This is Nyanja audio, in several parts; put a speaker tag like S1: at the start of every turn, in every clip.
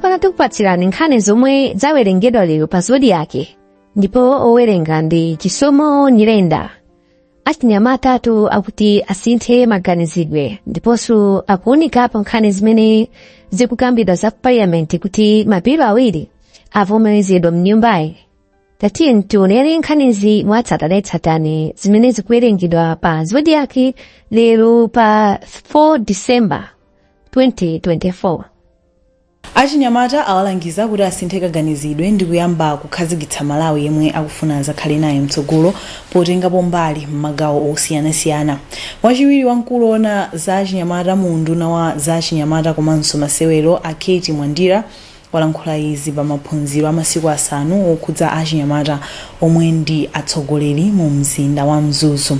S1: Tsopano tikupatsirani nkhani zomwe zawerengedwa lero pa Zodiak, ndipo owerenga ndi Chisomo Nyirenda. Achinyamatatu akuti asinthe maganizidwe ndiponso akuunikapo nkhani zimene zikukambidwa za parliament kuti mabilu awiri avomerezedwa mnyumbayi. Tatiyeni tionere nkhanizi mwatsatanetsatane zimene zikuwerengedwa pa Zodiak lero pa 4 December 2024.
S2: Achinyamata awalangiza kuti asinthe kaganizidwe ndi kuyamba kukhazikitsa Malawi yemwe akufuna azakhale naye mtsogolo potengapo mbali m'magawo osiyanasiyana. Wachiwiri wamkulu ona za achinyamata mu unduna wa za achinyamata komanso masewero, a Kate Mwandira, walankhula izi pa maphunziro a masiku 5 okhudza achinyamata omwe ndi atsogoleri mu mzinda wa Mzuzu.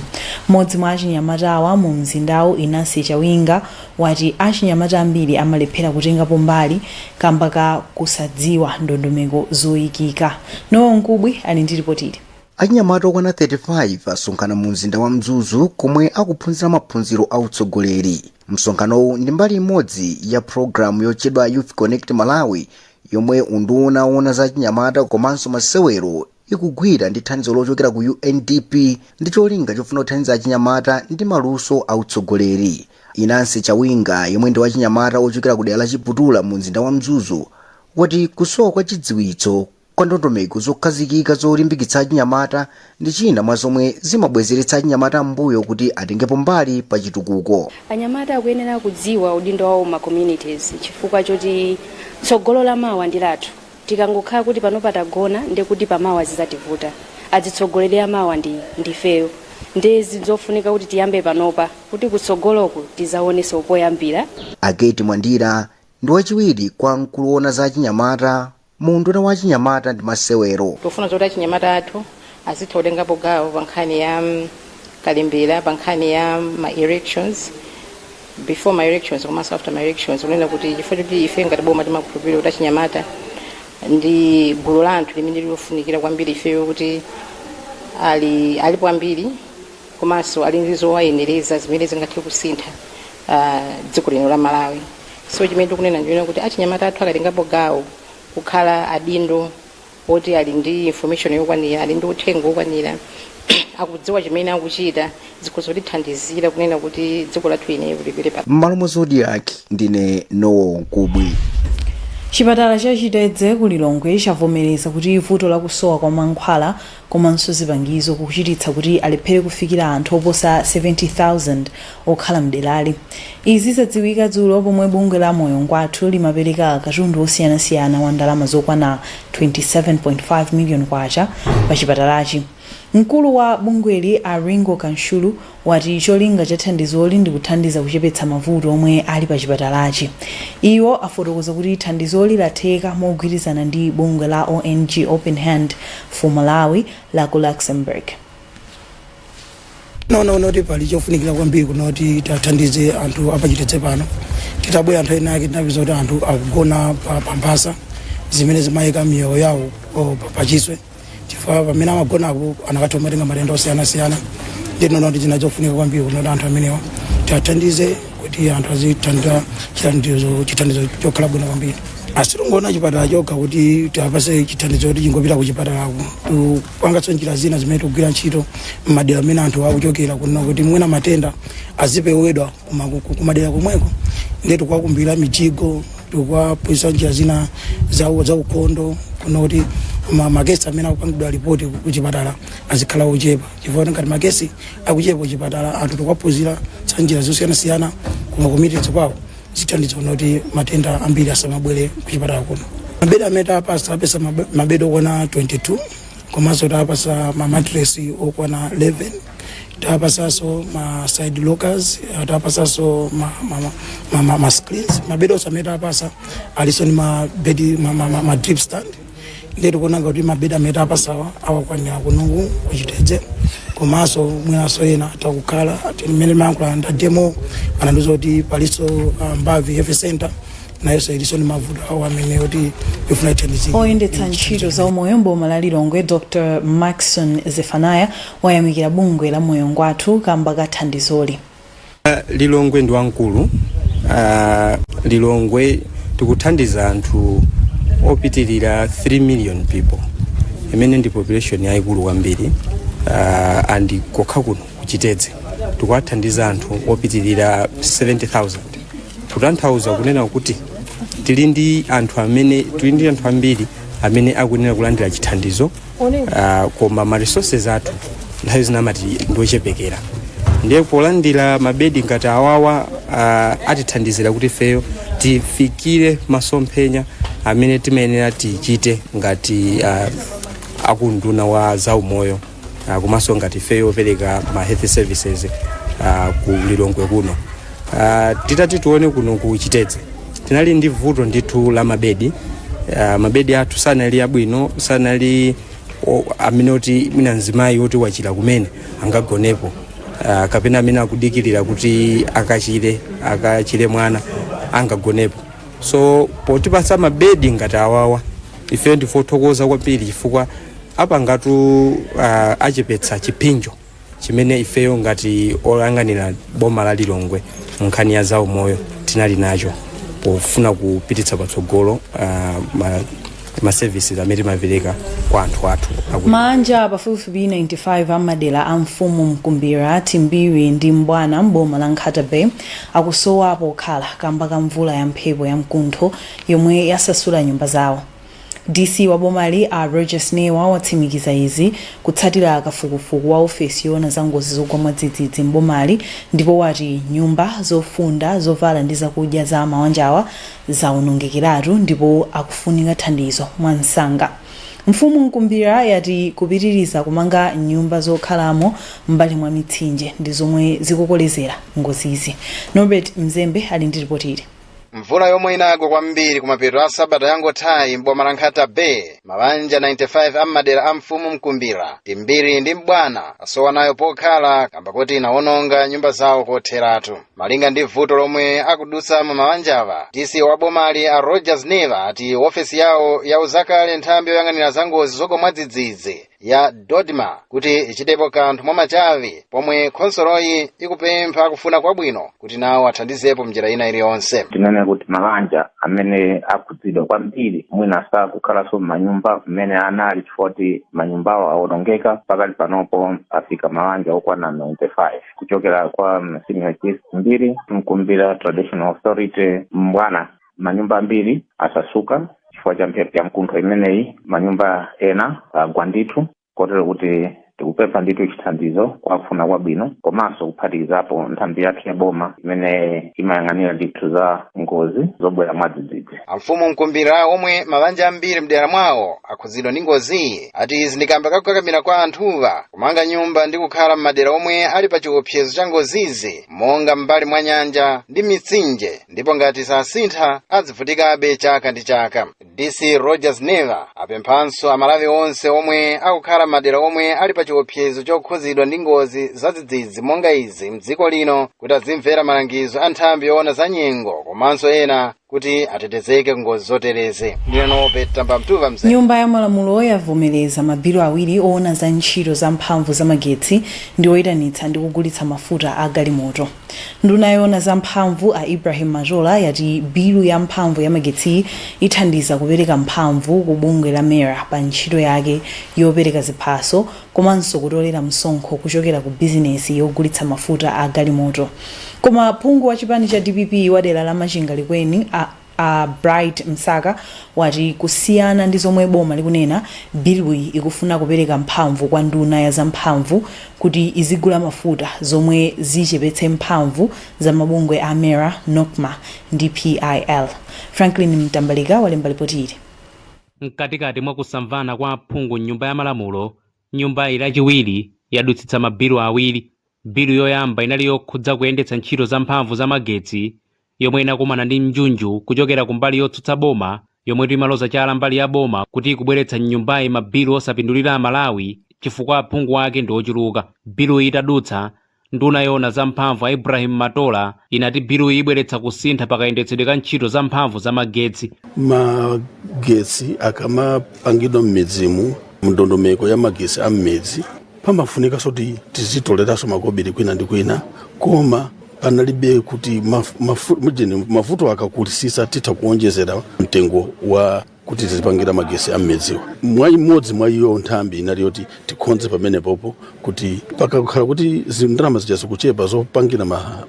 S2: Mmodzi mwa achinyamatawa mu mzindawu, Inasi Chawinga, wati achinyamata ambiri amalephera kutengapo mbali kamba ka kusadziwa ndondomeko zoyikika. Nowo Nkubwi ali ndi ripotili.
S3: Achinyamata okwana 35 asonkhana mu mzinda wa Mzuzu komwe akuphunzira maphunziro a utsogoleri. Msonkhanowu ndi mbali imodzi ya pulogalamu yotchedwa Youth Connect Malawi, yomwe unduna woona za achinyamata komanso masewero ikugwira ndi thandizo lochokera ku UNDP, ndi cholinga chofuna kuthandiza achinyamata ndi maluso a utsogoleri. Inansi Chawinga, yomwe ndi wachinyamata ochokera ku dera la Chiputula mu mzinda wa Mzuzu, wati kusowa kwa chidziwitso kwa ndondomeko zokhazikika zolimbikitsa achinyamata ndi china mwa zomwe zimabwezeretsa achinyamata m'mbuyo kuti atengepo mbali pa chitukuko.
S4: Anyamata akuyenera kudziwa udindo wawo ma communities, chifukwa choti tsogolo la mawa ndi lathu. Tikangokhala kuti pano patagona, ndi kuti pamawa zizativuta. Adzitsogoleri amawa ndi ndifeyo, ndi zofunika kuti tiyambe panopa kuti kutsogoloku tizaonenso poyambira.
S3: A Kate Mwandira ndi wachiwiri kwa mkulu woona za achinyamata mu unduna wa achinyamata ndi masewero.
S5: Tikufuna zoti achinyamata athu azitha kutengapo gawo pa nkhani ya kalembera, pa nkhani ya ma elections, before ma elections komanso after ma elections, kunena kuti chifukwa choti ife ngati boma timakhulupirira kuti achinyamata ndi gulu la anthu limene lilofunikira kwambiri ifeyo, kuti alipo ambiri komanso ali ndi zowayenereza zimene zingathe kusintha dziko lino la Malawi. So chimene tikunena ndiyona kuti achinyamata athu akatengapo gawo kukhala adindo oti ali ndi information yokwanira, ali ndi uthenga wokwanira, akudziwa chimene akuchita, zikhoza kutithandizira kunena kuti dziko lathu ine lipite pa
S3: M'malo mwa Zodiak, ndine Nowo Nkubwi.
S2: Chipatala cha Chitedze ku Lilongwe chavomereza kuti vuto lakusowa kwa mankhwala komanso zipangizo kukuchititsa kuti alephere kufikira anthu oposa 70,000 okhala mderali. Izi zadziwika dzulo pomwe bungwe la Moyo Ngwathu limapereka katundu osiyanasiyana wa ndalama zokwana 27.5 million kwacha pa chipatalachi. Mkulu wa bungweli, a Ringo Kanshulu, wati cholinga cha thandizoli ndi kuthandiza kuchepetsa mavuto omwe ali pa chipatalachi. Iwo afotokoza kuti thandizoli latheka mogwirizana ndi bungwe la ONG Open Hand for Malawi la ku Luxembourg.
S6: Naona kuti pali chofunikira kwambiri kunoti tathandize anthu apachitedze pano. Titabwera anthu ena ake, tinapeza kuti anthu akugona pa mphasa zimene zimayika miyoyo yawo pachiswe, chifukwa pamene amagonapo anakatha kumatenga matenda osiyanasiyana. Ndi tinaona kuti china chofunika kwambiri kunoti anthu amenewa tiathandize kuti anthu azithandira chithandizo chokhala bwino kwambiri. Asitingoona chipatala chokha kuti tiapase chithandizo kuti chingopita ku chipatalako. Tikupanganso njira zina zimene tikugwira ntchito m'madera amene anthu akuchokera kuno, kuti mwina matenda azipewedwa kumadera komweko. Ndiye tikuwakumbira mijigo, tikuwaphunzitsa njira zina za ukhondo kuno, kuti ma case amene akupangidwa report ku chipatala azikhala ochepa, chifukwa ngati ma case akuchepa kuchipatala, anthu tikuwaphunzira za njira zosiyanasiyana kuma communities kwawo, zithandiza kuti matenda ambiri asamabwere kuchipatala kuno. Mabedi amene tapasa, tapesa mabedi okwana 22, komanso tapasa ma mattress okwana 11, tapasanso ma side lockers, tapasanso ma screens. Mabedi onse amene tapasa aliso ndi mabedi ma drip stand. Ndiye tikuonanga kuti mabedi amene tapasawa awakwanira kunoku kuchitedze, komanso mwinaso ena atakukhala. Mmene mayankhula nda demo, anandiuza kuti palinso Mbavi Health Center, nayonso ilinso ndi mavuto awo amene kuti ifuna ithandizike.
S2: Oyendetsa ntchito za umoyo mboma la Lilongwe, Dr Maxon Zefanaya, wayamikira bungwe la Moyo Ngwathu kamba ka thandizoli.
S7: Lilongwe ndi wamkulu. Lilongwe Tikuthandiza anthu opitirira 3 million people, imene ndi population yayikulu kwambiri, and kokha kuno kuChitedze tikuwathandiza anthu opitirira 70,000, kutanthauza kunena kuti tili ndi anthu ambiri amene akuyenera kulandira chithandizo, koma ma resources athu nthawi zina amati ndiochepekera. Ndiye polandira mabedi ngati awawa, atithandizira kuti ifeyo tifikire masomphenya amene timayenera tichite ngati akunduna wa zaumoyo, komanso ngati ifeyo opereka ma health services ku Lilongwe kuno. Titati tione kuno ku Chitedze, tinali ndi vuto ndithu la mabedi. Mabedi athu sanali abwino, sanali amene oti mwina mzimayi oti wachira kumene angagonepo, kapena amene akudikirira kuti akachire mwana angagonepo. So potipatsa mabedi ngati awawa, ife ndifothokoza kwambiri, chifukwa apangatu achepetsa chipinjo chimene ifeyo ngati oyang'anira boma la Lilongwe nkhani ya zaumoyo tinali nacho pofuna kupititsa patsogolo ma services amene timapereka kwa anthu athu.
S2: Mabanja pafupifupi 95 amadera a mfumu Mkumbira, Timbiri ndi Mbwana mboma la Nkhata Bay akusowa pokhala kamba ka mvula ya mphepo ya mkuntho yomwe yasasula nyumba zawo. DC wa bomali a Rogers Newa watsimikiza izi kutsatira kafukufuku wa ofesi yoona za ngozi zogwa mwadzidzidzi mbomali, ndipo wati nyumba zofunda, zovala ndi zakudya za mawanjawa zawonongekeratu ndipo akufunika thandizo mwansanga. Mfumu Mkumbira yati kupitiriza kumanga nyumba zokhalamo m'mbali mwa mitsinje ndi zomwe zikukolezera ngozizi. Norbert Mzembe ali ndi ripoti ili.
S8: Mvula yomwe inagwa kwambiri kumapeto a sabata yangothayi m'boma la Nkhata Bay, mabanja 95 am'madera a mfumu Mkumbira, Timbiri ndi Mbwana asowa nayo pokhala kamba kuti inawononga nyumba zawo kotheratu. Malinga ndi vuto lomwe akudutsamo mabanjawa, DC wa bomali a Rogers Neva ati ofesi yawo yauzakale nthambi yoyang'anira za ngozi zogwa mwadzidzidzi ya DoDMA kuti ichitepo kanthu mwamachavi, pomwe khonsoloyi ikupempha akufuna kwabwino kuti nawo athandizepo mnjira ina iliyonse.
S9: Tinene kuti mabanja amene akhudzidwa kwambiri mwina sakukhalanso m'manyumba mmene anali chifukwa kuti manyumbawo awonongeka, pakali panopo afika mabanja okwana 95 kuchokera kwa senior chief Mbiri, Mkumbira Traditional Authority, Mbwana. Manyumba ambiri asasuka chifukwa cha mphepo ya mkuntho imeneyi. Manyumba ena agwa ndithu, kotero kuti tikupempha ndithu chithandizo kwafuna kwabwino, komanso kuphatikizapo nthambi yathu ya boma imene imayang'anira ndithu za ngozi zobwera mwadzidzidzi.
S8: Amfumu Mkumbira, omwe mabanja ambiri mdera mwawo akhudzidwa ndi ngoziyi, ati izi ndi kamba kakukakamira kwa anthuwa kumanga nyumba ndi kukhala m'madera omwe ali pa chiopsezo cha ngozizi, monga m'mbali mwa nyanja ndi mitsinje, ndipo ngati sasintha adzivutikabe chaka ndi chaka. DC Rogers Neva apemphanso Amalawi onse omwe akukhala m'madera omwe ali pa chiopsezo chokhudzidwa ndi ngozi zadzidzidzi monga izi mdziko lino kuti azimvera malangizo a nthambi yoona za nyengo komanso ena kuti atetezeke ku ngozi zoterezi. Ndine Norbert Tambamtuva Mzee.
S2: Nyumba ya Malamulo yavomereza mabilu awiri oona za ntchito za mphamvu za magetsi ndi oyitanitsa ndi kugulitsa mafuta a galimoto. Nduna yoona za mphamvu a Ibrahim Matola yati bilu ya mphamvu ya magetsi ithandiza kupereka mphamvu ku bungwe la MERA pa ntchito yake yopereka ziphaso komanso kutolera msonkho kuchokera ku bizinesi yogulitsa mafuta a galimoto. Koma phungu wa chipani cha DPP wa dera la Machinga Likweni a Bright Msaka wati kusiyana ndi zomwe boma likunena, biluyi ikufuna kupereka mphamvu kwa nduna ya zamphamvu kuti izigula mafuta, zomwe zichepetse mphamvu za mabungwe a MERA, NOCMA ndi PIL. Franklin Mtambalika walemba ripoti ili.
S10: Mkatikati mwa kusamvana kwa aphungu mnyumba ya Malamulo, nyumbayi Lachiwiri yadutsitsa mabilu awiri. Bilu yoyamba inali yokhudza kuyendetsa ntchito za mphamvu za magetsi, yomwe inakumana ndi mnjunju kuchokera kumbali yotsutsa boma, yomwe imaloza chala mbali ya boma kuti ikubweretsa mnyumbayi mabilu osapindulira Amalawi chifukwa aphungu ake ndi ochuluka. Bilu itadutsa, nduna yoona za mphamvu a Ibrahim Matola inati biluyi ibweretsa kusintha pakayendetsedwe ka ntchito za mphamvu za magetsi.
S11: Magetsi akamapangidwa m'midzimu, mndondomeko ya magetsi a m'midzi, pamafunikanso kuti tizitoleranso makobiri kwina ndi kwina, koma Panalibe kuti mujeni mavuto akakulisisa titha kuonjezera mtengo wa kuti tizipangira magesi a mmidziwa. Mwa imodzi mwa iyo nthambi inali yoti tikhonze pamenepopo kuti pakakhala kuti zindalama zija zikuchepa zopangira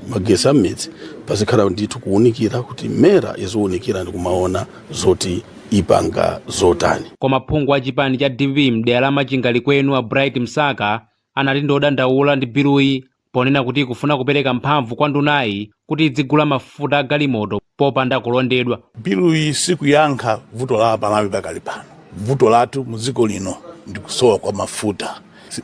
S11: magesi a mmidzi, pazikhala ndithu kuwunikira kuti MERA iziwunikira ndi kumaona zoti ipanga zotani.
S10: Koma phungu wa chipani cha DPP mdera la Machinga Likwenu, a Bright Msaka, anati ndi odandaula ndi biluyi ponena kuti ikufuna kupereka mphamvu kwa ndunayi kuti idzigula mafuta a galimoto popanda kulondedwa.
S12: Biluyi sikuyankha vuto la Malawi pakali pano. Vuto lathu mu dziko lino ndi kusowa kwa mafuta.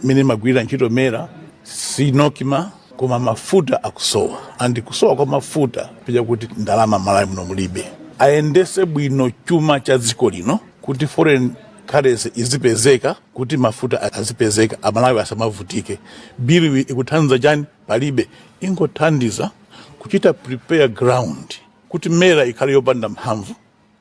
S12: Mmene magwirira ntchito MERA si NOCMA, koma mafuta akusowa, and kusowa kwa mafuta pija kuti ndalama Malawi muno mulibe. Ayendese bwino chuma cha dziko lino kuti foreign currency izipezeka, kuti mafuta azipezeka, Amalawi asamavutike. Bilu ikuthandiza chani? Palibe. Ingothandiza kuchita prepare ground kuti MERA ikhale yopanda mphamvu,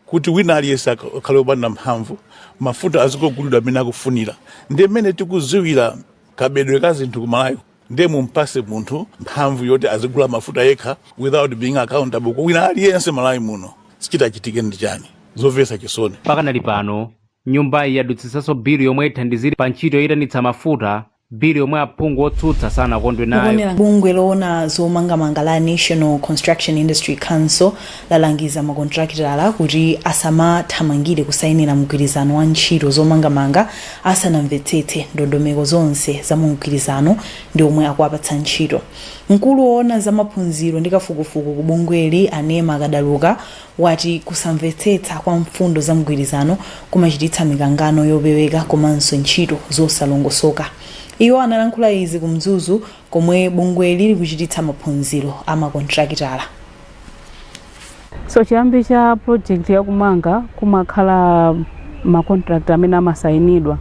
S12: kuti wina aliyense akhale yopanda mphamvu, mafuta azikogulidwa amene akufunira. Ndiye mmene tikuziwira kabedwe ka zinthu kumalawi, ndiye mumpase munthu mphamvu yoti azigula mafuta yekha without being accountable kwa wina aliyense Malawi muno, sichitachitike ndi chani? Zomvetsa chisoni.
S10: Pakanali pano nyumbayi yadutsitsanso bilu yomwe ithandizire pa ntchito yoyitanitsa mafuta, bilu yomwe aphungu otsutsa sanakondwe nayo.
S2: Mukuonera. Bungwe loona zomangamanga la National Construction Industry Council lalangiza makontrakitala kuti asamathamangire kusayinira mgwirizano wa ntchito zomangamanga asanamvetsetse ndondomeko zonse za mu mgwirizano ndi omwe akuwapatsa ntchito. Mkulu woona za maphunziro ndi kafukufuku ku bungweli, Anema Kadaluka, wati kusamvetsetsa kwa mfundo za mgwirizano kumachititsa mikangano yopeweka komanso ntchito zosalongosoka. Iwo analankhula izi ku Mzuzu komwe bungweli likuchititsa maphunziro a makontrakitala.
S13: So chiyambi cha project yakumanga kumakhala ma contract amene amasayinidwa.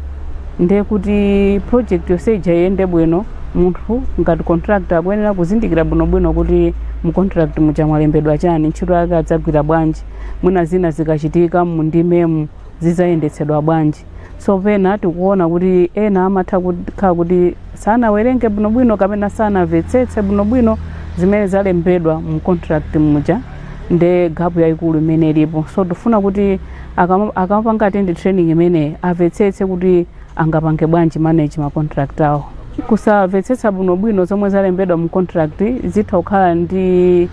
S13: Ndiye kuti project yonse ija iyende bwino, munthu ngati contractor akuyenera kuzindikira bwinobwino kuti mu contract muja mwalembedwa chani, ntchito yake adzagwira bwanji, mwina zina zikachitika mundimemu zizayendetsedwa bwanji. So pena tikuona kuti ena amatha kukhala kuti sanawerenge bwinobwino kapena sanamvetsetse bwinobwino zimene zalembedwa mu contract muja, nde gap yayikulu imene ilipo. So tifuna kuti akamapanga attend training imeneyi amvetsetse kuti angapange bwanji manage ma contract awo. Kusamvetsetsa bwinobwino zomwe zalembedwa mu contract zitha kukhala ndi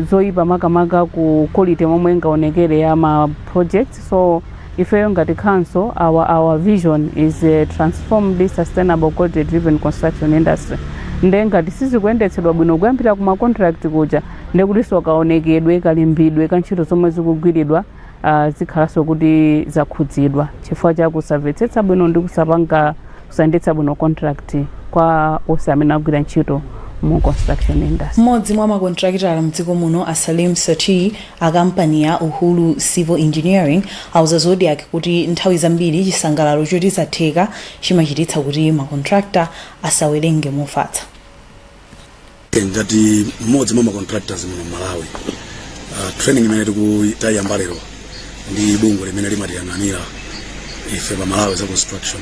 S13: zoyipa, makamaka ku quality momwe ingaonekere ya ma projects. So ifeyo ngati council, our vision is a transformed, sustainable, quality driven construction industry. Nde ngati sizikuyendetsedwa bwino kuyambira kuma contract kuja, ndekutinso kaonekedwe, kalimbidwe ka ntchito zomwe zikugwiridwa zikhalanso kuti zakhudzidwa chifukwa cha kusamvetsetsa bwino ndi kusapanga, kusayendetsa bwino contract kwa onse amene agwira ntchito mu construction industry.
S2: Mmodzi mwa makontrakitala mdziko muno, a Salim Sati a kampani ya Uhuru Civil Engineering, auza Zodiak kuti nthawi zambiri chisangalalo choti zatheka chimachititsa kuti makontrakta asawerenge mofatsa.
S14: Ngati mmodzi mwa macontractors muno Malawi, training imene tikutayamba lero ndi bungwe limene limatiyang'anira ife pa Malawi za construction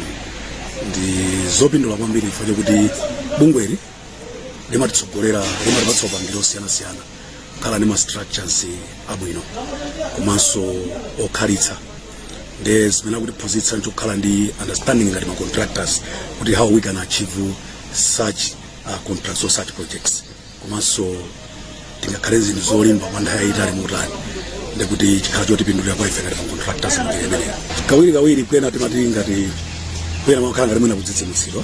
S14: ndi zopindula kwambiri, chifukwa chakuti bungweli limatitsogolera, limatipatsa upangiri osiyanasiyana kukhala ndi ma structures abwino komanso okhalitsa. Ndi zimene akutiphunzitsa nchokhala ndi understanding ngati ma contractors kuti how we can achieve such contracts or such projects, komanso tingakhale zinthu zolimba kwa nthawi yayitali motani, ndikuti chikhala chotipindulira kwa ife ngati ma contractors munjira imeneyo. Kawiri kawiri kwena timati ngati kwena makhala ngati mwina kudzidzimutsidwa.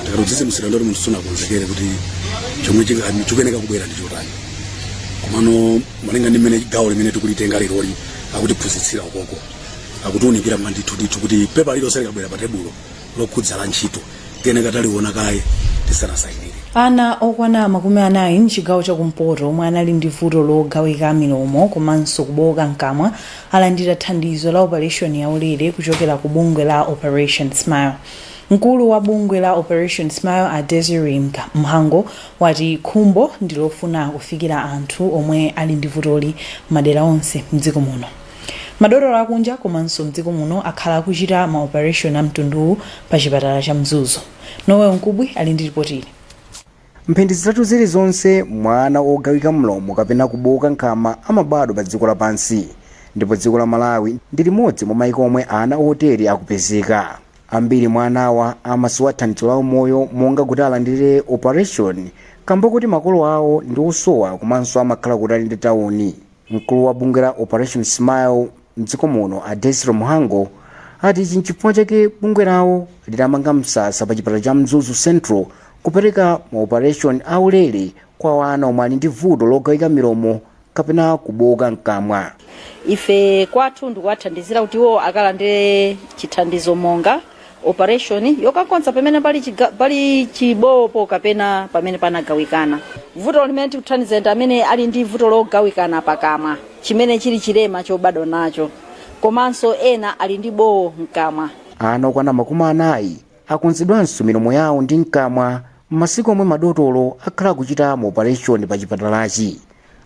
S14: Tikati kudzidzimutsidwa, ndoti munthu sunakonzekere kuti chomwe chikuyeneka kubwera ndi chotani. Komano malinga ndi mmene gawo limene tikulitenga leroli akutiphunzitsira ukoko, akutiunikira mwandithu ndithu kuti pepa lililonse likabwera pa tebulo lokhudza la ntchito tiyeneka taliona kaye tisanasayinire.
S2: Ana okwana 40 mchigawo chakumpoto omwe anali ndi vuto logawika milomo komanso kubowoka mkamwa alandira thandizo la operation yaulere kuchokera ku bungwe la Operation Smile. Mkulu wa bungwe la Operation Smile, a Desiree Mhango, wati khumbo ndi lofuna kufikira anthu omwe ali ndi vutoli madera onse mdziko muno. Madotolo akunja komanso mdziko muno akhala akuchita ma operation a mtunduwu pa chipatala cha Mzuzu. Noel Nkubwi ali ndi ripoti ili.
S3: Mphindi 3 zilizonse mwana ogawika mlomo kapena kuboka nkhama amabadwa pa dziko lapansi, ndipo dziko la Malawi ndi limodzi mwa maiko omwe ana otere akupezeka. Ambiri mwa anawa amasowa thandizo la umoyo, monga kuti alandire operation, kamba kuti makolo awo ndi osowa komanso amakhala kutali ndi tawuni. Mkulu wa bungwe la Operation Smile mdziko muno, a Desiro Muhango, ati ichi nchifukwa chake bungwe lawo lidamanga msasa pa chipatala cha Mzuzu Central kupereka maoperation aulere kwa ana omwe ali ndi vuto logawika milomo kapena kuboka mkamwa.
S15: Ife kwathu ndikuwathandizira kuti iwo akalandire chithandizo monga operation yokakonza pamene pali chibowo kapena pamene panagawikana. Vuto limene tikuthandiza ndi amene ali ndi vuto logawikana pakamwa, chimene chili chilema chobadwa nacho, komanso ena ali ndi bowo mkamwa.
S3: Ana okwana 40 akonzedwanso milomo yawo ndi mkamwa m'masiku omwe madotolo akhala akuchita ma operation pa chipatalachi.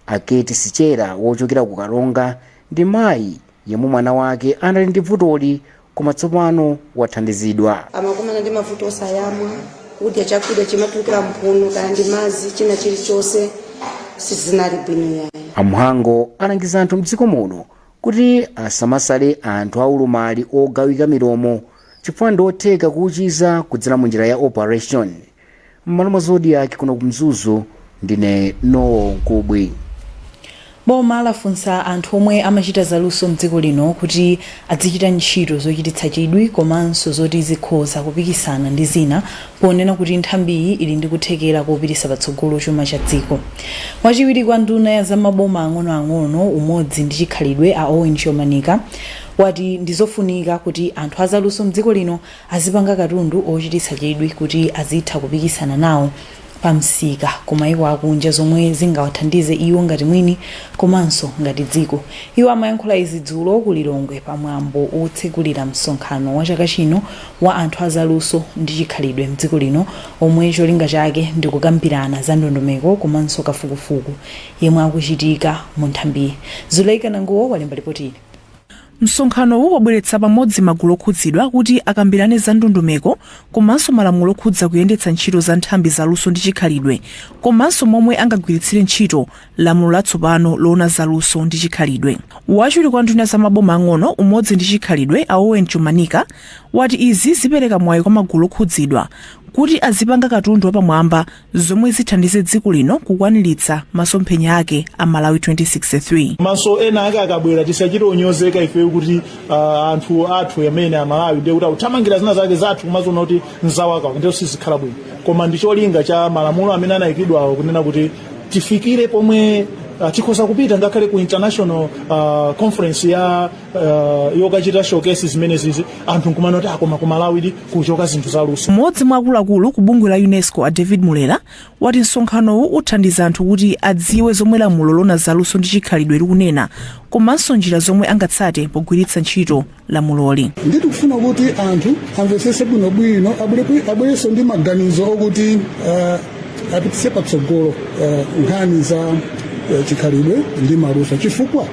S3: Aketi Sichera wochokera ku Karonga ndi mayi yemwe mwana wake anali ndi vutoli koma tsopano wathandizidwa.
S16: Amakumana ndi mavuto osayamwa, kudya chakudya chimatulukira mphuno kaya ndi madzi, china chilichonse sizinali bwino yayi.
S3: Amuhango alangiza anthu mdziko muno kuti asamasale anthu aulumali ogawika milomo chifukwa ndi otheka kuuchiza kudzera mu njira ya operation. M'malo mwa Zodiak kuno ku Mzuzu, ndine Noel Nkubwi.
S2: Boma lafunsa anthu omwe amachita zaluso mdziko lino kuti adzichita ntchito zochititsa chidwi komanso zoti zikhoza kupikisana ndi zina, ponena kuti nthambiyi ili ndi kuthekera kopititsa patsogolo chuma cha dziko. Wachiwiri kwa nduna ya zamaboma ang'onoang'ono, umodzi ndi chikhalidwe, a Owen Chomanika, wati ndizofunika kuti anthu azaluso mdziko lino azipanga katundu ochititsa chidwi kuti azitha kupikisana nawo pa msika ku maiko akunja, zomwe zingawathandize iwo ngati mwini komanso ngati dziko. Iwo amayankhula izi dzulo ku Lilongwe pa mwambo wotsegulira msonkhano wa chaka chino wa anthu azaluso ndi chikhalidwe mdziko lino, omwe cholinga chake ndi kukambirana za ndondomeko komanso kafukufuku yemwe akuchitika mu nthambiyi. Zuleika Nanguwo walemba lipoti ili.
S17: Msonkhanowu wabweretsa pamodzi magulu okhudzidwa kuti akambirane za ndondomeko komanso malamulo okhudza kuyendetsa ntchito za nthambi za luso ndi chikhalidwe komanso momwe angagwiritsire ntchito lamulo latsopano loona za luso ndi chikhalidwe. Wachiwiri kwa nduna za maboma ang'ono, umodzi ndi chikhalidwe, a Owen Chomanika, wati izi zipereka mwayi kwa magulu okhudzidwa kuti azipanga katundu wapamwamba zomwe zithandize dziko lino kukwaniritsa masomphenya ake a Malawi 2063.
S18: Komanso ena ake akabwera, tisachite unyozeka ifeyo kuti anthu athu amene Amalawi ndiye kuti akuthamangira zina zake zathu kumaziona kuti nzawakawa, ndiye sizikhala bwino. Koma ndi cholinga cha malamulo amene anayikidwawo kunena kuti tifikire pomwe tikhoza kupita ngakhale ku international conference ya yokachita showcase zimenezizi, anthu nkumana kuti akoma ku Malawi kuchoka zinthu zaluso.
S17: Mmodzi mwa akuluakulu ku bungwe la UNESCO, a David Mulera, wati msonkhanowu uthandiza anthu kuti adziwe zomwe lamulo loona zaluso ndi chikhalidwe likunena komanso njira zomwe angatsate pogwiritsa ntchito lamuloli.
S19: Ndi tikufuna kuti anthu amvetsetse bwinobwino, abwerenso ndi maganizo okuti apititse patsogolo nkhani za chikhalidwe ndi maluso, chifukwa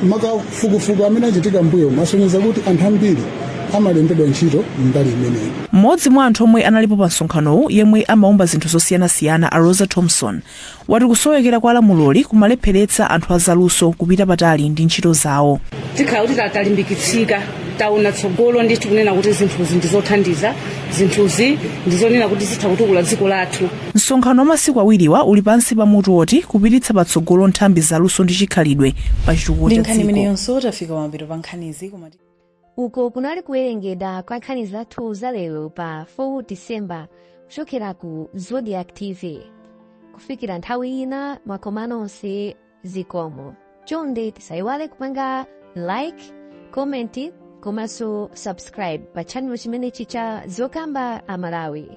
S19: makafukufuku amene achitika mbuyo asonyeza kuti anthu ambiri amalembedwa ntchito mbali imeneyi.
S17: Mmodzi mwa anthu omwe analipo pa msonkhanowu, yemwe amaumba zinthu zosiyanasiyana, a Rosa Thompson, wati kusowekera kwa lamuloli kumalepheretsa anthu azaluso kupita patali ndi ntchito zawo.
S20: Tikhala kuti talimbikitsika, taona tsogolo ndithu kunena kuti zinthuzi ndi zothandiza, zinthuzi ndizonena kuti zitha kutukula dziko lathu.
S17: Msonkhano wa masiku awiriwa uli pansi pa mutu woti kupititsa patsogolo nthambi zaluso ndi chikhalidwe pa chitukuko
S2: Ndi
S17: cha
S2: nkhani
S17: dziko.
S2: imeneyonso tafika pamapeto pa nkhanizi, koma
S1: Uko kunali kuwerengedwa kwa nkhani zathu za lero pa 4 December kuchokera ku Zodiak TV. Kufikira nthawi ina, mwakoma nonse, zikomo. Chonde tisayiwale kupanga like, comment komanso subscribe pa channel chimenechi cha Zokamba Amalawi.